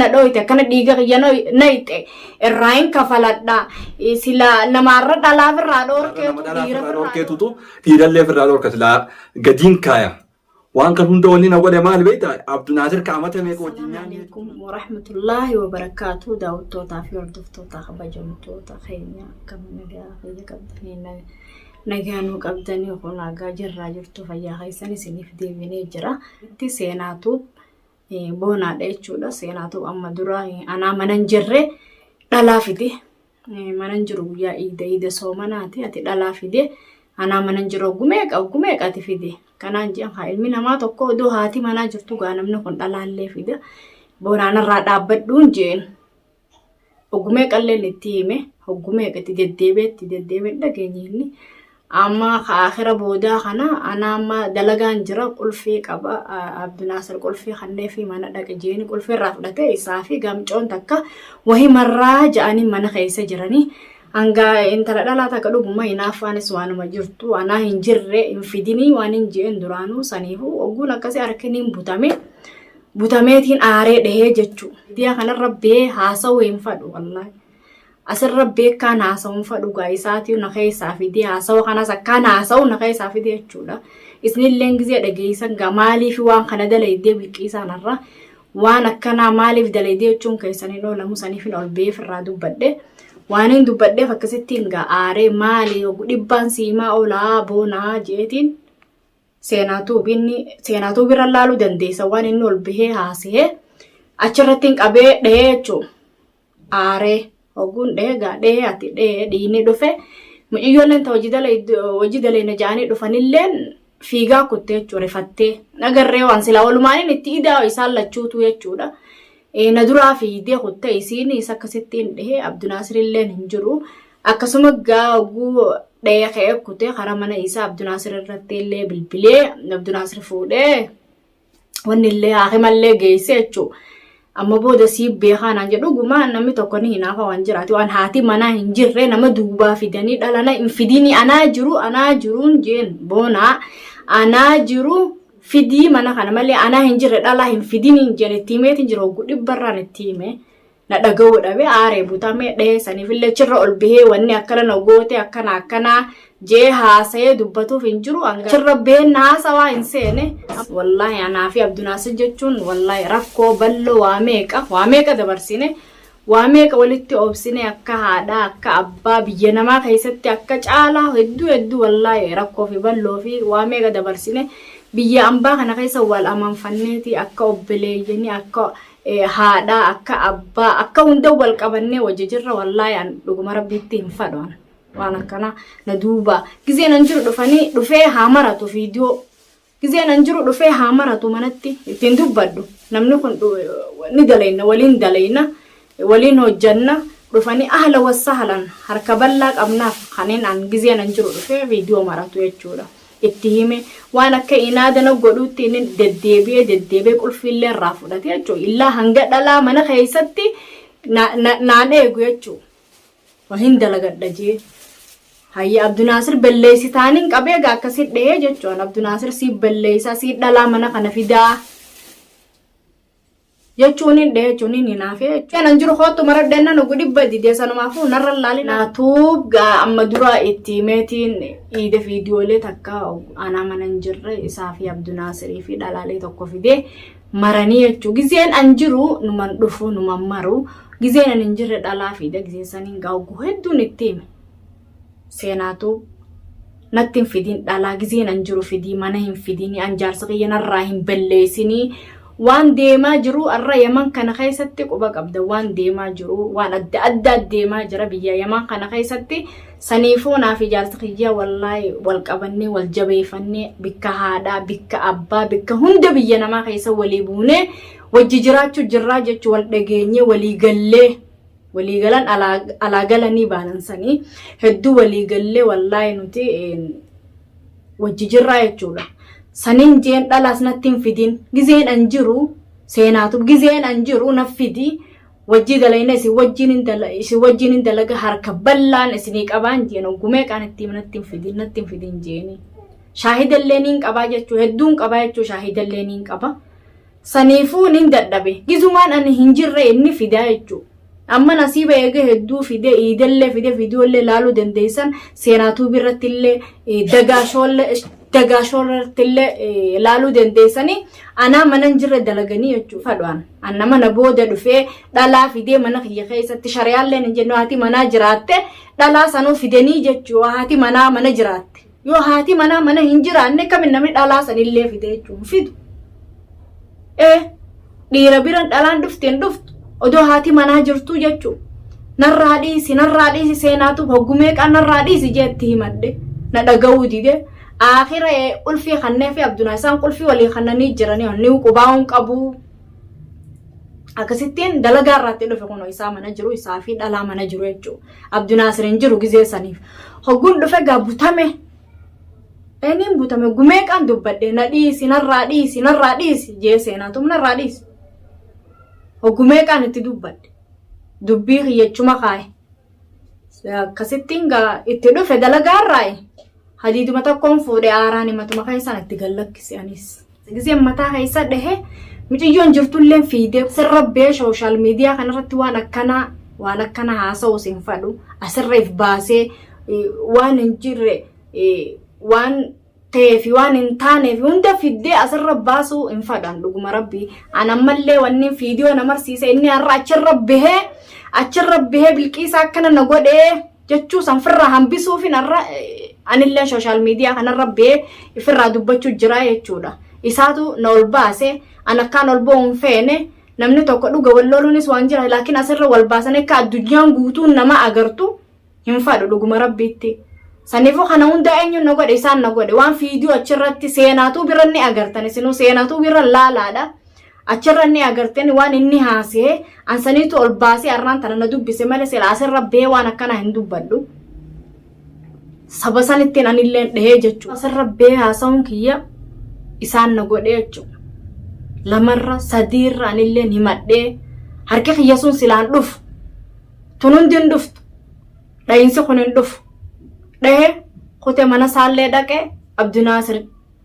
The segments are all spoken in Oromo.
na dhooyte, akkana dhiiga kiyya nayxe irraa hin kafaladha. Sila namaarra dhalaaf irraa Nama dhoorkeetu dhalaaf dhiira irraa irraa dhoorkeetutu dhiirallee ofirraa dhoorka silaa gadiin kaaya. Waan kan hunda wanni na godhe maali beektaa? Abdunaasir kaamata meeqa wajjin Assalaamu nyaanne. alaikum warahmatullaahi wabarakaatu. Daawwattootaa fi hordoftoota kabajamtoota keenya, akkam nagaa fayya qabdanii? Nagaa nuu qabdanii? Kun nagaa jirraa jirtu, fayyaa keessan isiniif deebinee jira. Itti seenaatu boonaadha jechuudha. Seenaatu amma dura anaa mana hin jirre dhalaa fide. Mana hin jiru guyyaa iida soomanaati, ati dhalaa fide, anaa mana hin jiru gumeeqa ati fide. Kanaan jedhan haa ilmi namaa tokko odoo haati manaa jirtu gaa namni kun dhalaallee fida. Boonaan irraa dhaabbadhuun jeen. Ogumee qalleen itti hime, ogumee itti deddeebi'ee itti deddeebi'ee dhageenye inni. Amma akira boodaa kana ana amma dalagaan jira, qulfii qaba. Abdunaasir qulfii kannee fi mana dhaqe jeeni qulfii irraa fudhatee isaa fi gamcoon takka wahii marraa ja'anii mana keessa jiranii. Hanga intala dhalaa takka dhuguma hinaaffaanis waanuma jirtu, anaa hin jirre hin fidinii waan hin jeen duraanuu. Saniifuu ogguun akkasii harkiniin butame butameetiin aaree dhahee jechuu. Miidiyaa kanarra bee haasawuu hin fadhu wallaahi. Asirra beekaan haasawuu hin fadhu gaa isaatii na keessaa fidee haasawa kanas akkaan haasa'u na keessaa fidee jechuudha. Isinilleen gizee dhageessan gaa maaliif waan kana dalaydee bilqiisaan irra waan akkanaa maaliif dalaydee jechuun keessan hin oolamu. Saniif hin ol beef irraa dubbadhe. Waan hin dubbadheef akkasittiin gaa aaree maali dhibbaan siimaa oolaa boonaa jeetiin seenaatuu inni seenaatuu bira laaluu dandeessa waan inni ol bahee haasa'ee achirratti hin qabee dhahee jechuudha. Aaree ogguun dhahee gaa dhahee ati dhahee dhiinni dhufe, mucayyoolleen ta hojii daleena ja'anii dhufanilleen fiigaa kuttee jechuudha, rifattee nagarree waan silaa walumaaniin itti idaa isaan lachuutu jechuudha. Na duraa fiigdee kuttee isiin isa akkasittiin dhahee, Abdunaasirilleen hin jiru. Akkasuma gaa oguu dhahee ka'ee kutee karaa mana isaa Abdunaasir irratti illee bilbilee Abdunaasir fuudhee wanni illee haakimallee geesse jechuudha. Amma booda sii beekaa naan jedhu. Dhugumaa namni tokko ni hinaafa waan jiraati. Waan haati manaa hin jirre nama duubaa fidanii dhalana hin fidini, anaa jiru anaa jiruun jeen boonaa, anaa jiru fidii mana kana malee anaa hin jirre dhalaa hin fidini hin jeen. Itti himeetiin jiru, hogguu dhibbarraan itti hime. Na dhaga'uu dhabe, aaree butamee dhahee. Saniifillee chirra ol bahee wanni akkana na goote akkana akkanaa jee haasa'ee dubbatuuf hin jiru. Chirra bahee haasawaa hin seene. Wallaahi anaa fi Abdunaasir jechuun wallaahi rakkoo bal'oo waa meeqa waa meeqa dabarsine, waa meeqa walitti oobsine, akka haadhaa akka abbaa biyya namaa keessatti akka caalaa hedduu hedduu wallaahi rakkoo fi bal'oo fi waa meeqa dabarsine. Biyya ambaa kana keessa wal amanfanneeti akka obboleeyyanii, akka haadhaa, akka abbaa, akka hunda wal qabannee wajji jirra. Wallaahi an dhuguma rabbiitti hin fadhu waan akkanaa. Na duuba gizeen an jiru dhufanii dhufee haa maratu viidiyoo, gizeen an jiru dhufee haa maratu manatti ittiin dubbadhu. Namni kun ni dalayna, waliin dalayna, waliin hojjanna, dhufanii ahla wassahlan harka bal'aa qabnaaf kanneen an gizeen an jiru dhufee viidiyoo maratu jechuudha. Itti hime waan akka inaadana godhuutti inni deddeebi'ee deddeebi'ee qulfiillee irraa fudhate jechuudha. Illaa hanga dhalaa mana keessatti naan eegu jechuudha. Waa hin dalagadha jee. Hayya Abdunaasir balleessitaaniin qabee egaa akkasi dhahee jechuudha. Abdunaasir sii balleessaa, sii dhalaa mana kana fidaa jechuun hin dhahee jechuun hin hinaafee jechuudha. Nan jiru kootu maradheen nan ogu dhibba didee, sanumaafuu narra laalin. Naatuub gaa amma dura itti himeetiin iida viidiyoolee takka anaa mana hin jirre isaa fi Abdunaasirii fi dhalaalee tokko fidee maranii jechuu. Gizeen an jiru numan dhufu numan maru, gizeen an hin jirre dhalaa fida. Gizeen saniin gaa ogu hedduun itti hime. Seenaatu natti hin fidin dhalaa, gizeen an jiru fidii mana hin fidini, an jaarsa kiyya narraa hin balleessinii. Waan deemaa jiru arra Yaman kana keessatti quba qabda, waan deemaa jiru waan adda addaa deemaa jira biyya Yaman kana keessatti. Saniifuu naa fi jaarsa kiyya wallaahi wal qabannee wal jabeeffannee bikka haadhaa, bikka abbaa, bikka hunda biyya namaa keessa walii buunee wajji jiraachuu jirraa jechuu, wal dhageenyee walii gallee walii galan alaa galanii baalansanii hedduu walii gallee wallaahi nuti wajji jirraa jechuudha. Saniin jeen dhalaas natti hin fidin, gizeen an jiru seenaatu gizeen an jiru na fidi, wajji dalayna, isin wajjiin hin dalaga, harka bal'aan isinii qabaan jeen. Ogumee qaan itti natti hin fidin, natti hin fidin jeeni. Shaahidallee niin qabaa jechuu, hedduun qabaa jechuu, shaahidallee niin qaba. Saniifuu nin dadhabe. Gizumaan ani hin jirre inni fidaa jechuudha. Amma nasiiba eega hedduu fide, iidellee fide, viidiyoollee laaluu dandeessan, seenaa tuubii irratti illee, dagaashoo irratti illee laaluu dandeessanii, anaa mana hin jirre dalaganii jechuudha. Fadhaan an nama na booda dhufee dhalaa fidee mana kiyya keessatti shariyaalleen hin jennu, haati manaa jiraatte dhalaa sanuu fidanii jechuudha. Haati manaa mana jiraatte. Yoo haati manaa mana hin jiraanne kamin namni dhalaa sanillee fide jechuun fidu. Ee, dhiira bira dhalaan dhufte hin dhuftu. Odoo haati manaa jirtuu jechuudha. Narraa dhiisi, narraa dhiisi, seenaatu hoggumee qaa narraa dhiisi jeetti himadhe. Na dhaga'uu dide. Aakhira qulfii kannee fi Abdunaa isaan qulfii walii kannanii jiranii onni qubaa'uun qabu. Akkasittiin dalagaa irraatti dhufe kunoo isaa mana jiru, isaa fi dhalaa mana jiru jechuudha. Abdunaasir hin jiru gizee saniif. Hogguun dhufe gaa butame. Eniin butame gumeeqaan dubbadhe, na dhiisi, narraa dhiisi, narraa dhiisi jee, seenaatum narraa dhiisi. Hoggumeeqaan itti dubbadhe. Dubbii kiyyachuma kaaye. Akkasittiin gaa itti dhufe dalagaa irraayi. Hadiiduma tokkoon fuudhee aaraan himatuma keessaan itti gallakkise anis. Gizeen mataa keessa dhahe miciyyoon jirtullee fiidee sirra bee social media kanarratti waan akkanaa waan akkana haasa'uus hin fadhu, asirra if baasee waan hin jirre, waan ta'ee fi waan hin taaneef hunda fiddee asirra baasuu hin fadhan dhuguma rabbii. An ammallee wanni viidiyoo na marsiise inni har'a achirra bahee bilqiisa akkana na godhee jechuu san firraa hambisuufin har'a anillee social media kanarra bahee ifirraa dubbachuu jira jechuudha. Isaatu na ol baase, an akkaan ol ba'uu hin feene. Namni tokko dhuga wal loluunis waan jira, laakiin asirra wal baasan akka addunyaan guutuun nama agartu hin fadhu dhuguma rabbiitti. Saniifuu kana hunda eenyuun na godhe? Isaan na godhe. Waan viidiyoo achirratti seenaatuu bira ni agartan, isinuu seenaatuu bira laalaadha. Achirra ni agartan waan inni haasee, an saniitu ol baasee har'aan tana na dubbise malee sila asirra bee waan akkanaa hin dubbadhu. Saba sanittiin anillee dhahee jechuudha. Asirra bee haasa'uun kiyya isaan na godhe jechuudha. Lamarra sadiirra anillee himadhee harki kiyya sun silaan dhufu. Tun hundi hin dhuftu. Dhahinsi kun hin dhufu. Dhahee kutee mana isaallee dhaqee Abdinaasir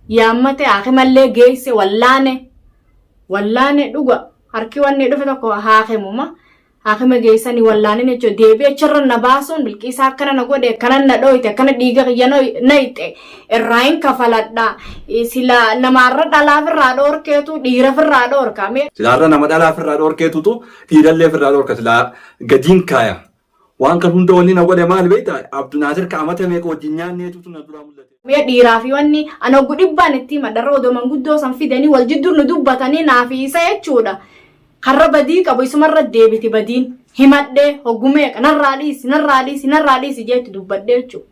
yaammate, haakimallee geesse, wallaane. Wallaane dhuga harki wanni dhufe tokko haakimuma. Haakima geessanii wallaanin jechuudha. Deebi'ee achirra na baasuun bilqiisaa akkana na godhe, akkana na dhoyte, akkana dhiiga kiyya na hixe, irraa hin kafaladha. Sila namaarra dhalaaf irraa dhoorkeetu dhiira firraa dhoorka. Silaarra nama dhalaaf irraa dhoorkeetutu dhiirallee firraa dhoorka silaa gadiin kaaya. Waan kan hunda wanni na godhe maali beektaa? Abdunaasir ka amata meeqa wajjin nyaanneetutu na duraa mul'ate. Mee dhiiraa fi wanni ana oggu dhibbaan itti himadharra odoo manguddoo san fidanii wal jidduu nu dubbatanii naafi isa jechuudha. Karra badii qabu isumarra deebiti badiin, himadhee hoggu meeqa narraa dhiisi, narraa dhiisi, narraa dhiisi jeetti dubbadhee jechuudha.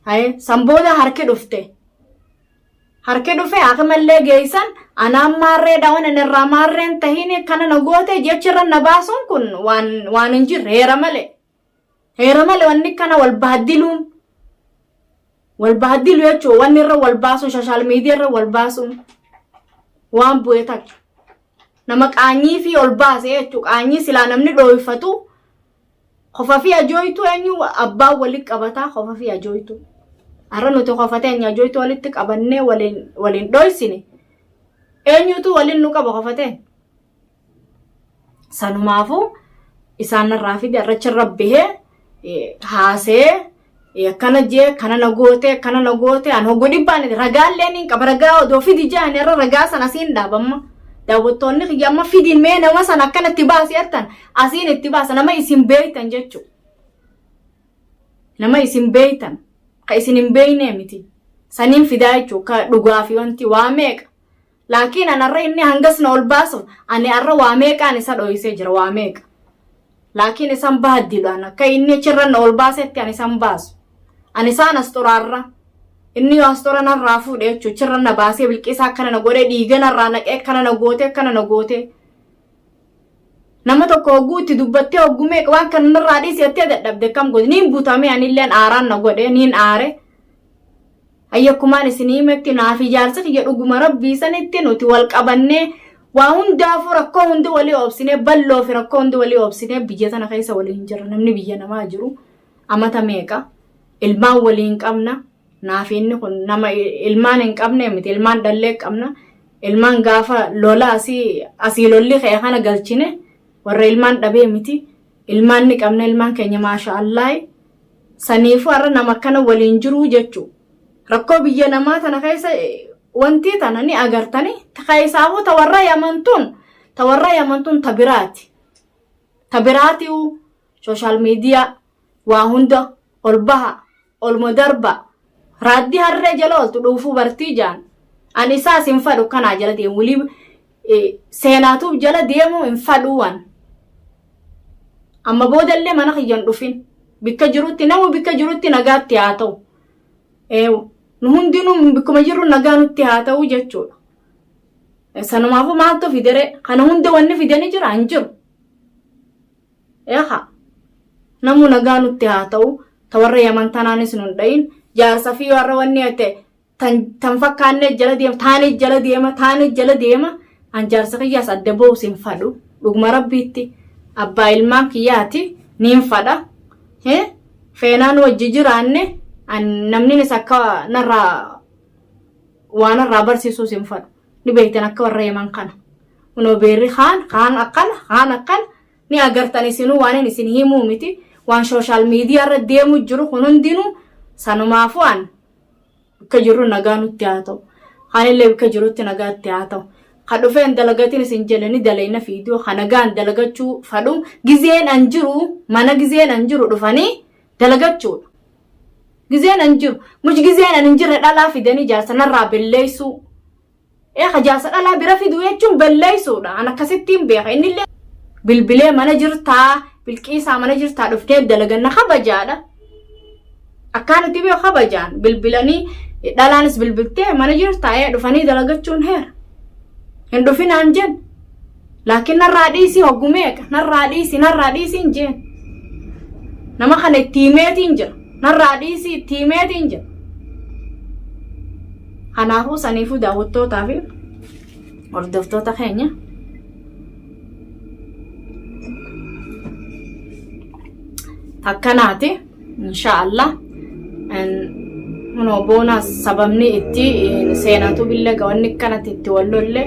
Haye, san booda harki dhufte. Harki dhufe, hakimallee geessan, anaan maarreedha, waan ani irraa maarreen tahin kana na goote jechirra na baasuun kun waan hin jirre, heera malee. Heera malee wanni kana wal baaddiluun. Wal baaddilu jechuun wanni irra wal baasuun, social media irra wal baasuun waan bu'ee takka. Nama qaanyii fi ol baase jechuudha. Qaanyii silaa namni dhooyfatu qofa fi ajooytu eenyu abbaan walitti qabataa qofa fi ajooytu. Har'a nuti qofa teenya ajooytu walitti qabannee waliin dhooysine. Eenyutu waliin nu qaba qofa teenya? Sanumaafuu isaan narraa fide, arracharra bahee haasee akkana jee, akkana na goote, akkana na goote. An hoggu dhibbaan ragaallee niin qaba, ragaa odoo fidi jaan irra ragaa sana asiin dhaabamma. Daawwattoonni kiyya amma fidiin mee nama sana akkana itti baasi jettan, asiin itti baasa, nama isin beeytan jechuudha. Nama isin beeytan, ka isin hin beeynee miti. Saniin fidaa jechuudha, ka dhugaa fi wanti waa meeqa. Laakiin an har'a inni hangas na ol baasuuf ani har'a waa meeqaan isa dho'isee jira, waa meeqa. Laakiin isan baaddiidhaan akka inni achirra na ol baasetti ani isan baasu. Ani isaan as xuraarra. Inni yoo as xura narraa fuudhe jechuudha, achirra na baasee bilqisaa akkana na godhee, dhiiga narraa naqee, akkana na goote, akkana na goote. Nama tokko hogguu itti dubbattee hogguu meeqa waan kana narraa dhiisi jettee dadhabde akkam godhe? Niin butame, anilleen aaraan na godhe, niin aare. Ayyakkumaan isin himetti naaf ijaarsa kiyya dhuguma rabbii sanitti nuti wal qabannee waa hundaafuu rakkoo hundi walii oobsinee, balloo fi rakkoo hundi walii oobsinee biyya tana keessa waliin jira. Namni biyya namaa jiru amata meeqa ilmaan waliin qabna. Naaf inni kun nama ilmaan hin qabne miti, ilmaan dhallee qabna. Ilmaan gaafa lola asii asii lolli ka'e kana galchine warra ilmaan dhabee miti. Ilmaan ni qabna ilmaan keenya maasha Allaahi. Saniifuu har'a nama akkana waliin jiruu jechuu. Rakkoo biyya namaa tana keessa wantii tana ni agartani. Keessaafuu ta warra Yaman tun ta warra Yaman tun ta biraati. Ta biraati'uu sooshaal miidiyaa waa hunda ol baha oluma darba raaddi harree jala oltu dhuufuu bartii jaan. An isaas hin fadhu kanaa jala deemu wulii seenaatuuf jala deemu hin fadhuu an. Amma boodallee mana kiyya hin dhufin. Bikka jirutti namu bikka jirutti nagaatti haa ta'u. Nu hundinuu bikkuma jirru nagaa nutti haa ta'u jechuudha. Sanumaafuu maaltu fidere kana hunda wanni fidani jira hin jiru. Eeha namu nagaa nutti haa ta'u ta warra Yaman tanaanis nun dhayin jaarsa fi warra wanni ta'e tan tan fakkaannee jala deema taanee jala deema taanee jala deema an jaarsa kiyyaas adda ba'uus hin fadhu dhuguma rabbiitti abbaa ilmaan kiyyaati niin fadha feenaan wajji jiraanne an namninis akka narraa waa narraa barsiisuus hin fadhu ni beektan akka warra yaman kana kunoo beerri kaan kaan akkana kaan akkana ni agartan isinuu waan isin himuu miti waan sooshaal miidiyaa irra deemu jiru kun hundinuu sanumaafuu an Bakka jirru nagaa nutti haa ta'u. Kaanillee bakka jirutti nagaa itti haa ta'u. Ka dhufee hin dalagatin isin jedhe ni dalayna fiidiyoo ka nagaan dalagachuu fadhu gizeen an jiru mana gizeen an jiru dhufanii dalagachuudha. Gizeen an jiru much gizeen an hin jirre dhalaa fidanii jaarsa narraa belleessuu. Ee ka jaarsa dhalaa bira fiduu jechuun belleessuudha. An akkasittiin beeka. Innillee bilbilee mana jirtaa bilqiisaa mana jirtaa dhuftee dalaganna kabajaadha. Akkaan itti beeku kabajaan bilbilanii dhalaanis bilbiltee mana jirtaa ee dhufanii dalagachuun heera. Hin dhufinaan jen. Laakiin narraa dhiisii hoggu meeqa narraa dhiisii narraa dhiisii hin jeen. Nama kana itti himeetiin jira. Narraa dhiisii itti himeetiin jira. Kanaafuu saniifuu daawwattootaa fi hordoftoota keenya akkanaati inshaallah kunoo boonaas sababni itti seenatu billee wanni akkanatti itti wallolle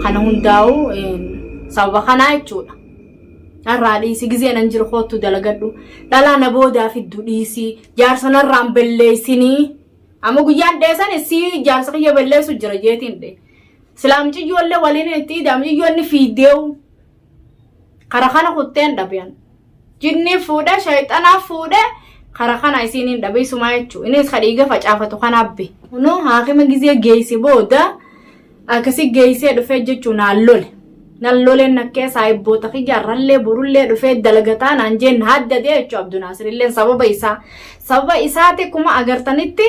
kana hundaa'u sababa kanaa jechuudha. Narraa dhiisi gizee nan jiru koottu dalagadhu dhalaa na boodaa fiddu dhiisi jaarsa narraan belleessinii amma guyyaan dheessan sii jaarsa kiyya belleessu jira jeetiin dhee. Silaa mucayyoollee waliin itti hidhaa mucayyoonni fiideewu kara kana kutteen dhabean. Jinni fuudhee shayxanaa fuudhee kara kana isiin hin dhabe isumaa jechuudha. Innis ka dhiiga facaafatu kanaaf be. Kunoo haakima gizee geesse booda akkasi geessee dhufee jechuun naan lole. Nan loleen nakkee saahibboota kiyya har'allee borullee dhufee dalagataa naan jeen haddadee jechuudha Abdunaasir illeen sababa isaa. Sababa isaati kuma agartanitti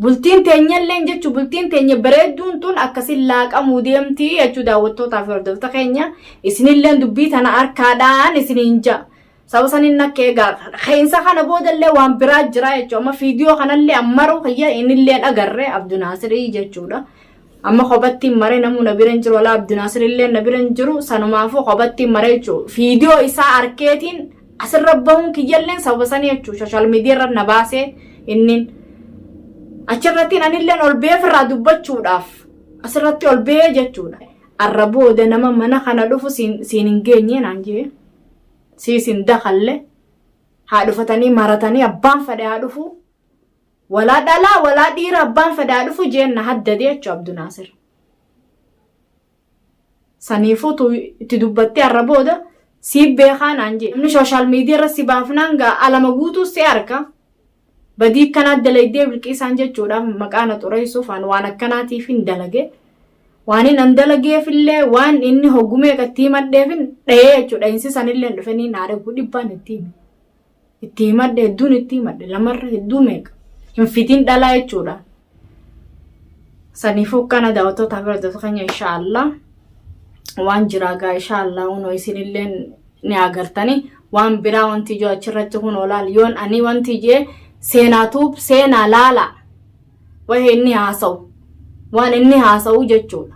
Bultiin teenyalleen jechu bultiin teenya bareedduun tun akkasin laaqamuu deemti jechuu daawwattootaa fi hordoftoota keenya isinilleen dubbii tana harkaadhaan isiniin ja'a. Saba saniin akka egaa keensa kana boodallee waan biraa jira jechuudha. Amma fiidiyoo kanallee ammaruu kiyya innilleen agarre Abdunaasirii jechuudha. Amma kophattiin maree namuu na bira hin jiru walaa Abdunaasirillee na bira hin jiru sanumaafuu kophattiin maree jechuudha. Fiidiyoo isaa arkeetiin asirra bahuun kiyyalleen sababa sanii jechuudha. Sooshaal miidiyaa irra na baasee innin achirrattiin anilleen ol ba'ee ofirraa dubbachuudhaaf asirratti ol ba'ee jechuudha. Arra booda nama mana kana dhufu siin hin geenye naan jee siis hin dakalle haa dhufatanii maratanii abbaan fedhe haa dhufu walaa dhalaa walaa dhiira abbaan fedhe haa dhufu jeen na haddade jechuudha Abdunaasir. Saniifuu tu itti dubbattee har'a booda siif beekaa naan jee. Namni sooshaal miidiyaa irra si baafnaan gaa alama guutuu si arka. Badii akkanaa dalaydee bilqiisaan jechuudhaaf maqaa na xureessuuf an waan akkanaatiif hin dalage. Waan hin an dalageefillee waan inni hoggumee itti himadheefin dhahee jechuudha. Dhahinsi sanillee hin dhufanii naa dhaguu dhibbaan itti hime. Itti himadhe hedduun itti himadhe lamarra hedduu meeqa. Hin fitin dhalaa jechuudha. Saniifuu akkana daawwattoota fi hordoftoota keenya inshaallah waan jiraa gaa inshaallah hunoo isinillee ni agartanii waan biraa wanti ijoo achirratti kun olaal yoon ani wanti ijee seenaa tuub seenaa laala wahee inni haasa'u waan inni haasa'u jechuudha.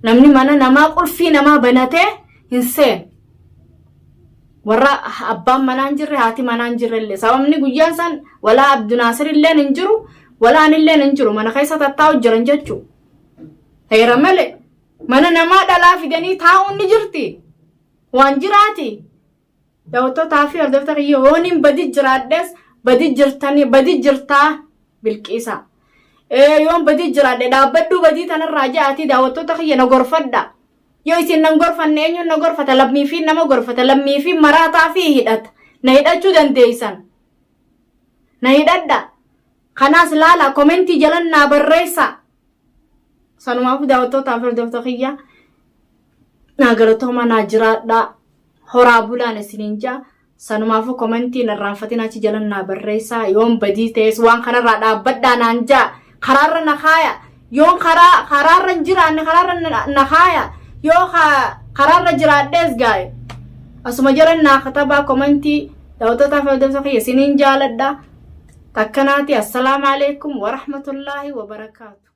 Namni mana namaa qulfii namaa banatee hin seenu. Warra abbaan manaa hin jirre haati manaa hin jirre illee sababni guyyaan san walaa Abdunaasir illeen hin jiru walaa ani illeen hin jiru mana keessa tattaa'u jiran jechuu. Heera malee mana namaa dhalaa fidanii taa'uun ni jirti. Waan jiraati. Daawwattootaa fi hordoftoota kiyya yooniin badi jiraadhes badi jirtanii badi jirtaa bilqiisa. Yoon badi jiraadhe dhaabbadhuu badii tanarraa ja'aatii daawwattoota kiyya na gorfadha. Yoo isin nan gorfanne eenyuun na gorfata lammii fi nama gorfata lammii fi maraataa fi hidhata. Na hidhachuu dandeessan. Na hidhadha. Kanaas laala komentii jalan naa barreessaa. Sanumaafuu daawwattootaa fi hordoftoota kiyya naa galatooma naa jiraadhaa. Horaa bulaan isiniin jaa. Sanumaafuu komentii hin irraanfatin achi jalan naa barreessaa. Yoon badii ta'es waan kanarraa dhaabbadhaa naan jaa. Karaarra na kaaya. Yoon karaa karaarra hin jiraanne karaarra na kaaya. Yoo karaarra jiraadhees gaaye. Asuma jalan naa katabaa komentii daawwattootaa fi hordoftoota kiyya isiniin jaaladha. Takkanaati assalaamu alaikum warahmatullaahi wabarakaatu.